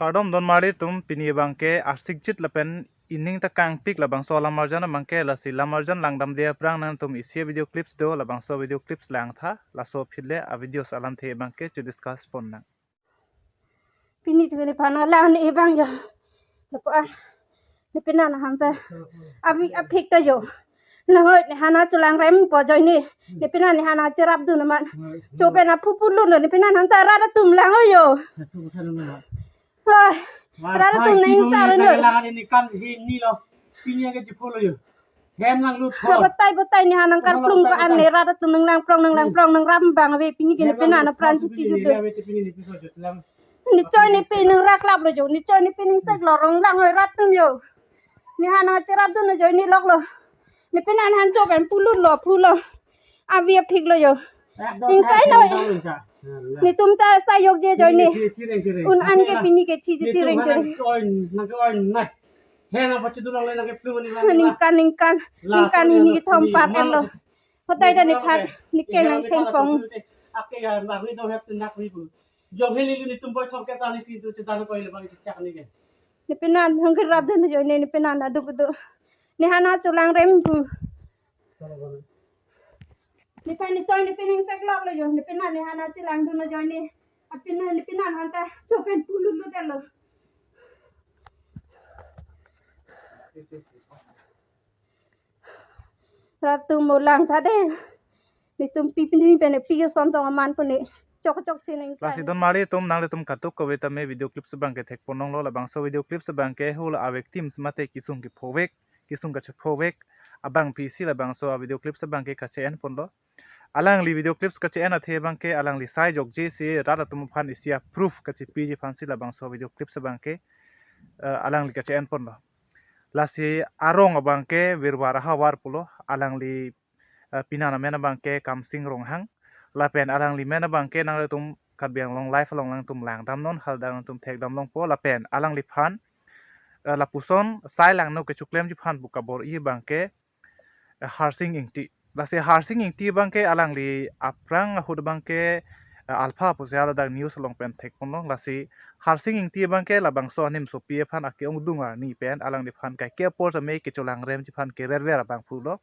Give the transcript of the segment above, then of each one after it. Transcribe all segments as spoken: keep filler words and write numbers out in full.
Kardom donmari atum, pini abangke asikjit lapen ining ta kangpik labangso alam arjan abangke, lasi lam arjan langdamde aphrang nangtum isi video clips do, labangso video clips langtha, laso aphi le a videos alamthe abangke chu discuss ponnang. Pini chu nephan alang ne ebang yo. Lapu-an nepenan ahan ta avi aphik ta yo. Nahoi nehan acholangrempo ajoine. Nepenan nehan acherapdun amat. Chopen aphu pulut lo, nepenan ahan ta rat atum lang yo. Hoi. Rat atum neng sar no. Lang ani kan hi ni lo. Pini ke chipolo yo. Hem nanglut ho. Batai batai nehan nangkarplung ko-an ne, rat atum nanglang plong nanglang plong nangram abang ave, pini ke nepenan apran chuti jude. Nechoi nepe nangrak lap lo jo, nechoi nepe nengsek lo rong lang hoi rat atum yo. Nehan acherapdun ajoine lok lo. Nepenan ahan chopen pulut lo, phu lo. Avi aphik lo yo. Ingsai noi. Netum ta sai jokje ajoine. Un-an ke pini ke chiji chireng chireng. Ningkan ningkan ningkan hini kethom paten lo. Hotai ta nephan neke nangthengpong. Jong heli lu netum boy thom ke tani si tu cetan ko ile bang cecak ni ke. Nepenan nangkerapdun ajoine, nepenan aduk aduk. Nehan acholangrem pu. Nephan nechoi nepe nengsek lok lo yo, nepenan nehan achelangdun ajoine. Apenan nepenan ahan ta chopen pulut lo telo. Rat atum mo langtha de. Netum pi pini pen pi ason tong aman pune. Chok chok chining. Lasi sai. Donmari atum, nanglitum kadokave tame video clips abangke thekpon longlo, labangso video clips abangke hula a-victims mate kesung kephovek, kesung kachephovek abangpi si labangso a video clips abangke kache-enponlo. Alangli video clips kache-en athe abangke alangli sai jokje si rat atum aphan isi a-proof kachepiji aphan si labangso video clips abangke, eh, alangli kache-enponlo. Lasi arong abangke Birwar ahavar pulo, alangli, eh, penan amen abangke Kamsing Ronghang. Lapen alangli men abangke nanglitum Karbi Anglong Live along nangtum langdamnon, haldak nangtum thekdam longpo. Lapen alangliphan, eh, lapuson sai langno kechoklemji aphan pu kabor-i abangke, eh, Harsing Ingti. Lasi Harsing Ingti abangke alangli aphrang ahut abangke, eh, alpha pusi haladak news along pen thekponlong. Lasi Harsing Ingti abangke labangso animsopi aphan ake-ongdung arni pen alangliphan kaike apor tame kecholangremji aphan kererver abang pulo.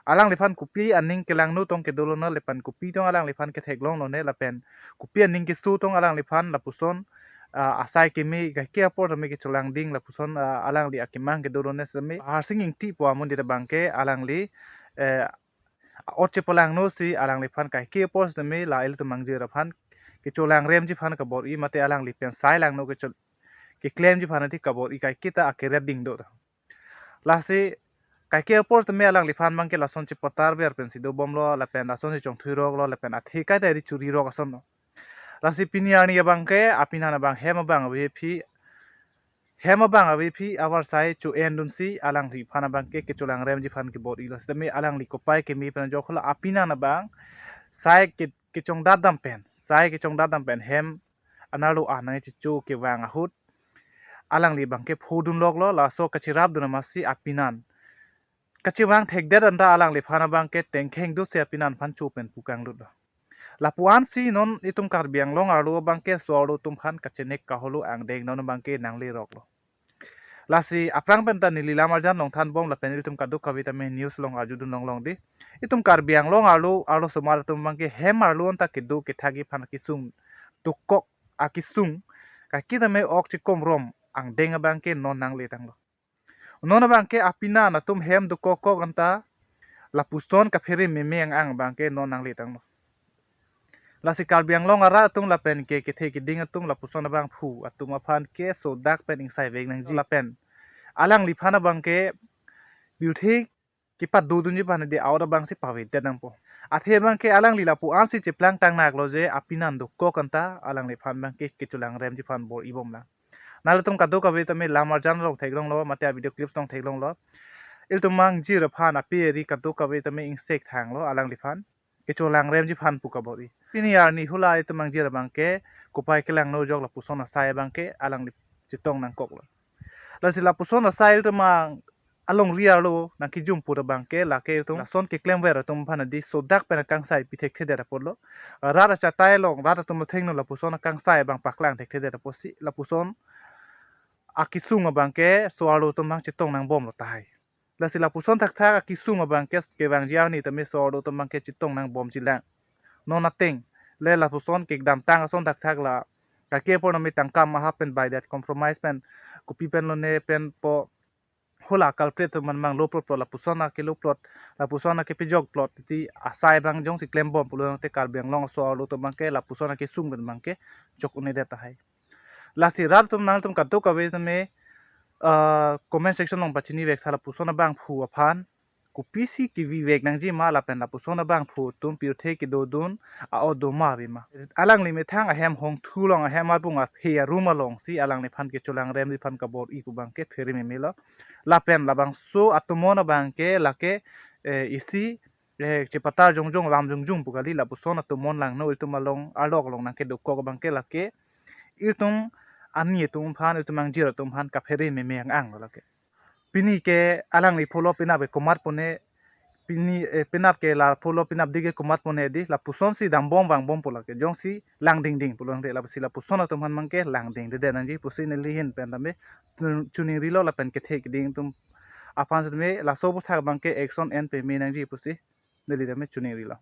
Alangliphan kopi aning kelangno tong kedolo na lapen kopi tong alangliphan ketheklong lone lapen kopi aning keso tong alangliphan lapuson, ah, asai keme kaike apor tame kecholangding lapuson, ah, alangli akemang kedolo ne seme. Harsing Ingti pu amonit abangke alangli, eh, ot chepalangno si alangliphan kaike apor tame la ilitum mangjir aphan kecholangremji aphan kabor-i mate alangli pen sai langno kechol-, keklemji aphan ati kabor-i kaiketa akeret ding do ta. Lasi kaike apor tame alangliphan abangke lason chepatar ver pensi dobomlo, lapen lason chechongthuiroklo, lapen athe kaita ri churirok asonlo. Lasi pini arni abangke apenan abang hem abang avephi, hem abang avephi avarsai cho-endunsi alangliphan abangke kecholangremji aphan kebor-ilo. Sitame alangli kopai keme pen ajok hula apenan abang sai ke-, kechongdat dam pen, sai kechongdat dam pen hem anerlo anang chichu kevang ahut alangli abangke phodunloklo, laso kacherapdun amatsi apenan kachevang thekdet anta alangliphan abangke tengkheng dutsi apenan aphan chopen pukang lutlo. Lapu-ansi non itum Karbi Anglong arlo abangke so arlo atum aphan kachenek kaholo angdeng non abangke nangleroklo. Lasi aphrang pen ta neli lam arjan along thanbom lapen itum kadokave tame news along arjudun longlong di. Itum Karbi Anglong arlo, arlo osomar atum abangke hem arlo anta kedo kethakji aphan kesung dokok akesung kaike tame ok chikomrom angdeng abangke non nangletanglo. Non abangke apenan atum hem dokok kok anta lapuson kaphere meme ang-ang abangke non nangletanglo. Lasi Karbi Anglong arat atum lapen ke kethe keding atum lapuson abangphu atum aphan ke sodak pen ingsai vek nangji lapen alangliphan abangke birthe kepadodunji aphan di out abangsi pavedet nangpo. Athe abangke alangli lapu-ansi cheplang tangnaklo je apenan dokok anta alangliphan abangke kecholangremji aphan bor-ibomlang. Nanglitum kadokave tame lam arjan along theklonglo, mate a video clips along theklonglo. Ilitum mangjir aphan ape ri kadokave tame ingsek thanglo alangliphan kecholangremji aphan pu kabor-i. Pini arni hula itum mangjir abangke kopai kelangno ajok lapuson asai abangke alangli chetong nangkoklo. Lasi lapuson asai ilitum mang alongri arlo nangkejum pura abangke lake itum lason keklemver atum aphan di sodak pen akangsai pi thekthedet apotlo. Rat achatai along rat atum athengno lapuson akangsai abang paklang thekthedet apotsi lapuson akesung abangke so-arlo atum abang chetong nangbomlo tahai. Lasi lapuson thakthak akesung abangke kevangji arni tame so-arlo atum abangke chetong nangbomjilang. Non ateng le lapuson kedamtang ason thakthak la kake apor nami tangka maha pen bai det compromise pen kopi pen lone pen po hala culprit atum abang lo plot plot lapuson akelo plot lapuson akepejok plot ti asai abang jongsi klembom pulote Karbi Anglong so-arlo atum abangke lapuson akesung pen abangke jok un-edet tahai. Lasi rat atum nangtum kadokave tame ah, comment section along pachini vek tha lapuson abangphu aphan kopisi kevivek nangjima lapen lapuson abangphu atum pirthe kedodun a-o doma avema. Alangli methang ahem hongthu along ahem apung aphe arum alongsi alangliphan kecholangrem liphan kabor-i pu abangke phere memelo. Lapen labangso atomon abangke lake eh, isi eh, chepatar jongjong lam jongjong pu kali, lapuson atomon langno itum along arlok along nangkedokok abangke lake itum ani atum aphan itum angjir atum aphan kaphere meme ang-anglo lake. Pini ke alangli pholo penap ke komat pone, pini eh, penap ke la pholo penap dike komat pone di lapusonsi dambom vangbom pu lake jongsi langdingding pulote lapsi lapuson atum aphan abangke langdingdedet nangji pusi neli ahin pen tame chun- chuningrilo lapen kethe keding atum aphan tame laso aputhak abangke action en peme nangji pusi neli tame chuningrilo.